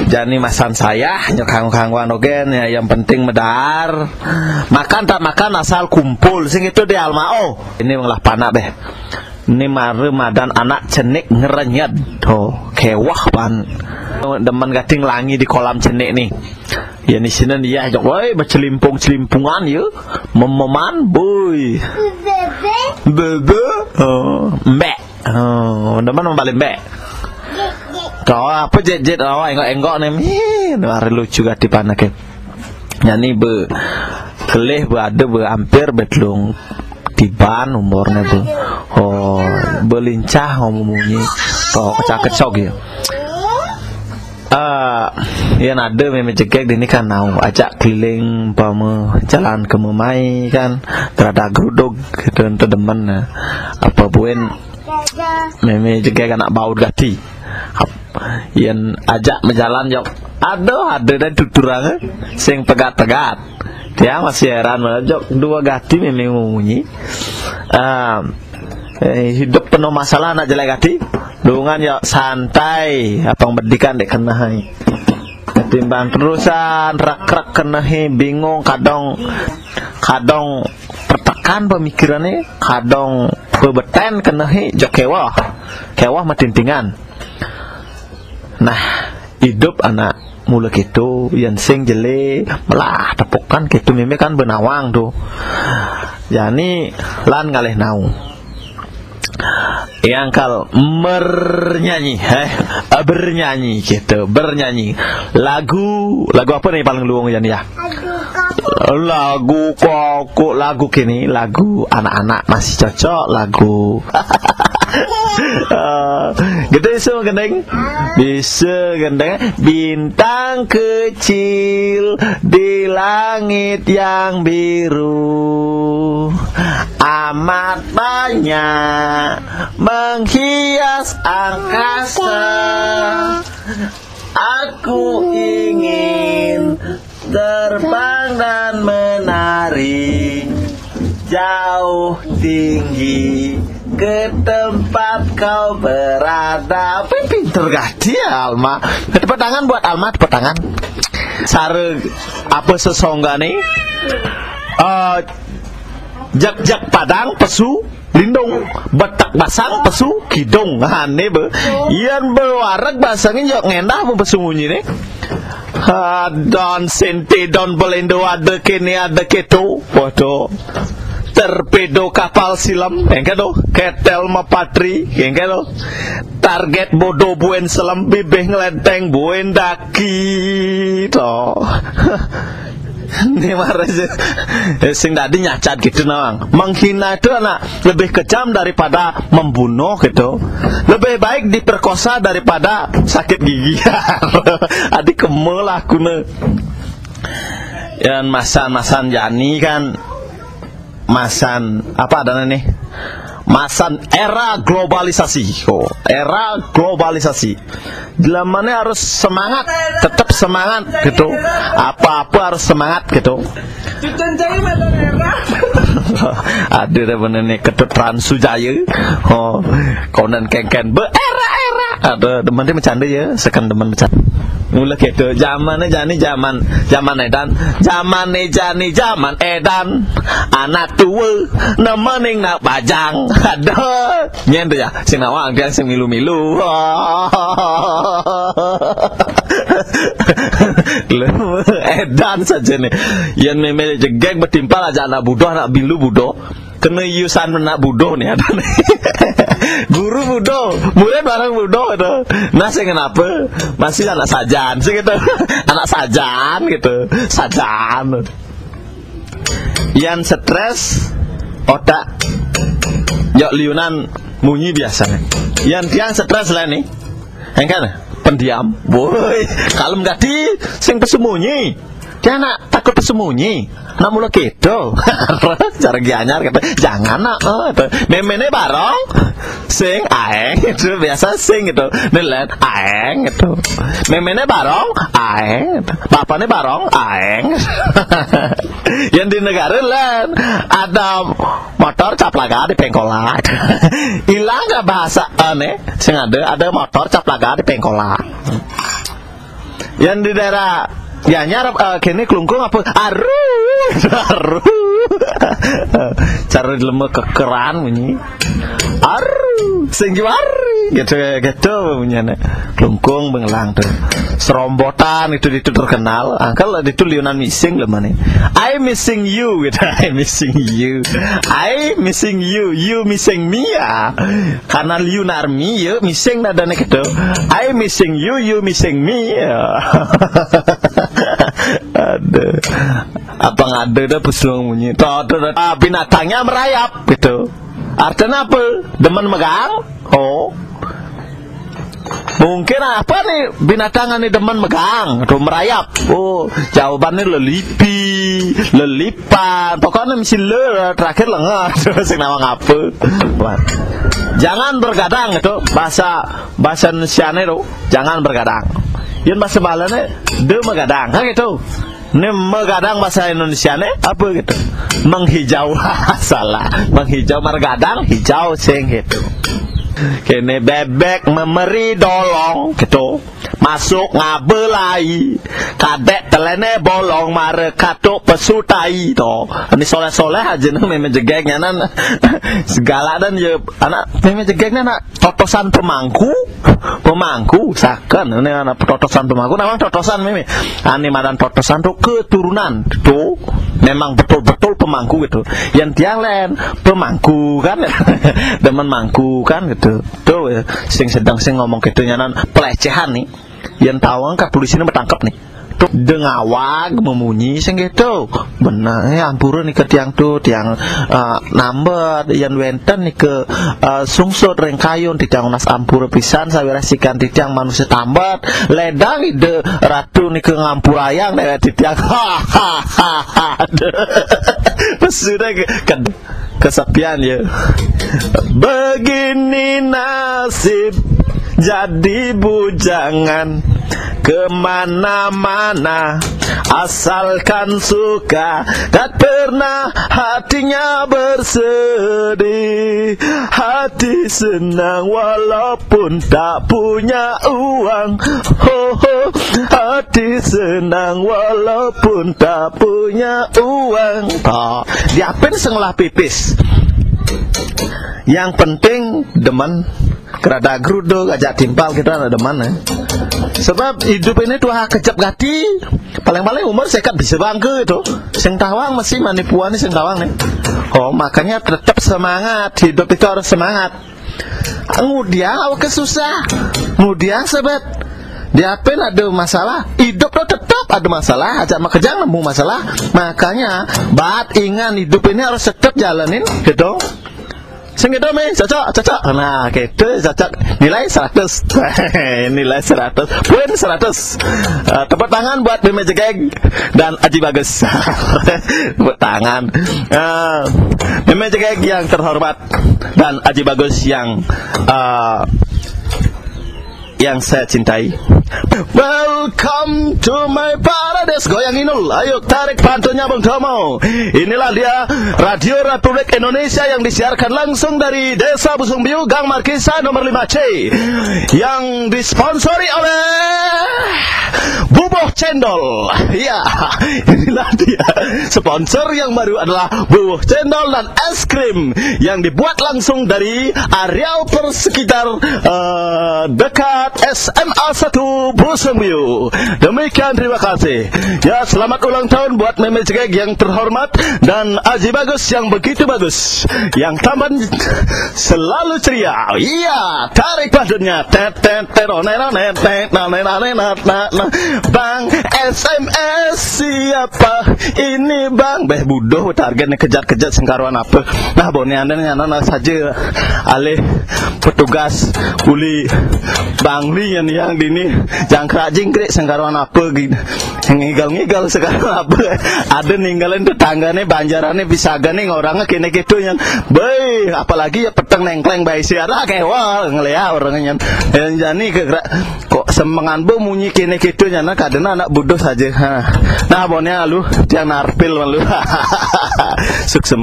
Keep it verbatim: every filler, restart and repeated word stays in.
Jani masan sayah, nyok kanggo-kanggoan dogén, ya, yang penting medar. Makan tak makan asal kumpul, sing itu di alma. Oh, ini malah panak deh. Ini mare madan anak cenik ngerenyed. Oh, kewah pan. Demen gading langi di kolam cenik nih. Ya, ni sinen ya, jok, woi, bercelimpungan-celimpungan ya. Mememan, boy. Bebe. Oh, mbek. Oh, demen membalik mbek. Kau apa jet-jet, oh, enggok-enggok nih. Ih, mare lucu gati panak ya. Jani be kelih, be ada, be hampir, be telung tiban umurnya be. Oh, belincah ngomong munyi. Oh, kecak-kecok ya. Ah, yang ada mémé jegég dini kan nau ajak keliling pama jalan ke memai kan, terada gerudug gitu, ento demen, nah. Apa buin mémé jegég anak baut gati. Ap-, yang ajak mejalan jok. Aduh, ada dan tuturang, eh. Sing pegat-pegat. Dia masih heran, mana jok dua gati mémé munyi. Ah, eh, hidup penuh masalah anak jelek gati. Dungan ya santai, apang bedikan dek kenehé. Ketimbang terusan rak-rak kenehé, bingung, kadang, kadang pertekan pemikirannya, kadang bebeten kenehé, jok kewah. Kewah matintingan. Nah, hidup anak mula gitu, yang sing jele, melah tepukan gitu, mémé kan benawang tuh. Jani lan ngalih nau. Yang kal mernyanyi, eh, bernyanyi gitu, bernyanyi. Lagu, lagu apa nih paling luung, Yan, ya? Lagu koko, lagu kini, lagu anak-anak masih cocok, lagu. Eh, gede isu gendeng. Bisa gendeng. Bintang kecil di langit yang biru amat banyak menghias angkasa. Aku ingin terbang dan menari jauh tinggi ke tempat kau berada. Apa pinter gati ya, Alma? Tepuk tangan buat Alma, tepuk tangan. Sare apa sesonggane? Eh, jak-jak padang pesu lindung, betek basang pesu kidung. Ane be. Yan bewareg basangin jok ngendah mu pesu munyi ne. Adon sente don belendo ada kene ada keto. Waduh. Torpedo kapal silam, engke do. Ketel mapatri, engke do. Target bodoh buen selam, bibih ngelenteng buen daki to. Ini marah sih. Eh, sing tadi nyacat gitu nawang. Menghina itu anak lebih kejam daripada membunuh gitu. Lebih baik diperkosa daripada sakit gigi. Adi kemel aku ne. Yan masan-masan jani kan, masan apa adanya nih? Masan era globalisasi. Oh, era globalisasi. Jelamane harus semangat, tetap semangat gitu. Apa-apa harus semangat gitu. Cucen jaya mata era. Ada deh bener nih, ketut Trans Sujaya. Oh, konen kengken be era-era. Ada demen dia bercanda ya, sekan demen bercanda. Mula gitu, zamannya jani zaman, zaman edan, zamannya jani zaman edan. Anak tua, nemening nak bajang. Ada. Nyen tuh ya, sing nawang dia sing milu-milu. Lho, edan saja nih. Yan mémé jegég betimpal aja anak budoh, anak bilu budoh. Kena yusan anak budoh nih ada nih. Guru budoh, murid bareng budoh itu. Nah, sing kenapa? Masih anak sajan, sing gitu. Anak sajan gitu. Sajan. Yan stres, otak jok liunan munyi biasanya. Yan tiang stres lah nih. Engkan pendiam. Woi, kalem gati, sing pesu munyi. Dia nak takut pesu munyi. Nak mula gitu. Cara gianyar kata, "Jangan nak." Oh, itu. Méméné barong, sing aeng itu biasa sing gitu. Nelet aeng itu. Méméné barong, aeng. Bapaknya barong, aeng. Yang di negara lain ada motor caplaga di pengkolan. Hilang nggak bahasa aneh? Sing ada, ada motor caplaga di pengkolan. Yang di daerah Gianyar, eh, kene Klungkung apa? Aru, aru. Cara lembah kekeran bunyi. Aru, sing juari gitu gitu bunyinya. Klungkung Bengelang tuh. Serombotan itu itu terkenal. Angkal itu liunan missing lah mana. I missing you gitu. I missing you. I missing you. You missing me ya. Karena liunar me ya missing nadanya gitu. I missing you, you missing me ya. Ada. Apa ngada dah pesuang bunyi. Tuh, tuh, tuh. Ah, binatangnya merayap gitu. Artinya apa? Demen megang. Oh. Mungkin apa nih binatang ini demen megang atau merayap? Oh, jawabannya lelipi, lelipan. Pokoknya mesti le terakhir lengah. Sing nama ngapa? Wah. Jangan bergadang itu bahasa bahasa Indonesia itu. Jangan bergadang. Yang bahasa Baliknya de megadang kan gitu. Ini megadang bahasa Indonesia nih apa gitu? Menghijau. Salah. Menghijau mergadang hijau sing gitu. Kene bebek memeri dolong gitu. Masuk ngabelai. Kadek telene bolong mare katuk pesutai to. Ini soleh-soleh aja nih meme jegegnya nan. Segala dan ya anak meme jegegnya anak totosan pemangku. Pemangku saken ini anak totosan pemangku nama totosan meme. Ane madan totosan tuh keturunan tuh memang betul-betul pemangku gitu. Yang tiang lain pemangku kan. Demen mangku kan gitu. Tuh ya, sing sedang sing ngomong gitu nyanan pelecehan nih. Yang tahu kan polisi ini bertangkap nih. Tuh dengawag memunyi sing gitu. Benar ya ampura nih ke tiang tuh tiang eh, nambet yang wenten nih ke eh, sungsut rengkayun titiang unas ampura pisan sawirasikan titiang manusia tambat ledang ide ratu nih ke ngampurayang dewek titiang. Hahaha. Sudah ke, ke kesepian ya. Begini nasib jadi bujangan kemana-mana asalkan suka tak pernah hatinya bersedih hati senang walaupun tak punya uang ho ho hati senang walaupun tak punya uang oh, diapin sengelah pipis yang penting demen kerada gerudo gajak timpal kita ada demen ya. Sebab hidup ini tuh kejap gati paling-paling umur sekat bisa bangke itu sing tawang mesti manipuan sing tawang nih oh makanya tetap semangat hidup itu harus semangat ngudiang awak susah ngudiang sebet diapin ada masalah hidup lo tetap ada masalah aja makejang nemu masalah makanya bat ingan hidup ini harus tetap jalanin gitu sing gitu mi cocok cocok nah gitu cocok nilai seratus nilai seratus poin seratus Eh, tepuk tangan buat Meme Jegeg dan Aji Bagus tepuk tangan Eh, Meme Jegeg yang terhormat dan Aji Bagus yang eh, yang saya cintai. Welcome to my paradise Goyang Inul. Ayo tarik pantunnya Bung Tomo. Inilah dia Radio Republik Indonesia yang disiarkan langsung dari Desa Busung Biu, Gang Markisa nomor lima C yang disponsori oleh Buboh Cendol. Ya, inilah dia. Sponsor yang baru adalah Buboh Cendol dan es krim yang dibuat langsung dari areal persekitar eh, dekat S M A satu Busung Biu. Demikian terima kasih. Ya, selamat ulang tahun buat Meme Jegeg yang terhormat dan Aji Bagus yang begitu bagus. Yang tampan selalu ceria. Iya, tarik pantunnya. Tet tet tet onet onet tet onet onet tet onet. Bang S M S siapa ini bang? Beh budoh targetnya kejat-kejat sengkaruan apa? Nah, bone anda nyana saja alih petugas uli bangli yang yang dini jangkrak jingkrik sengkaruan apa gitu. Ngigal-ngigal sekarang apa? Ada ninggalin tetanggane banjarane bisa gane orangnya kene gitu yang. Beh, apalagi ya peteng nengkleng bae siara kewal ngeliat orangnya. Yang jani ke kok semengan bu munyi kene gitu nyana kadena anak budoh saja. Ha. Nah, bone lu tiang narpil malu. Sukses.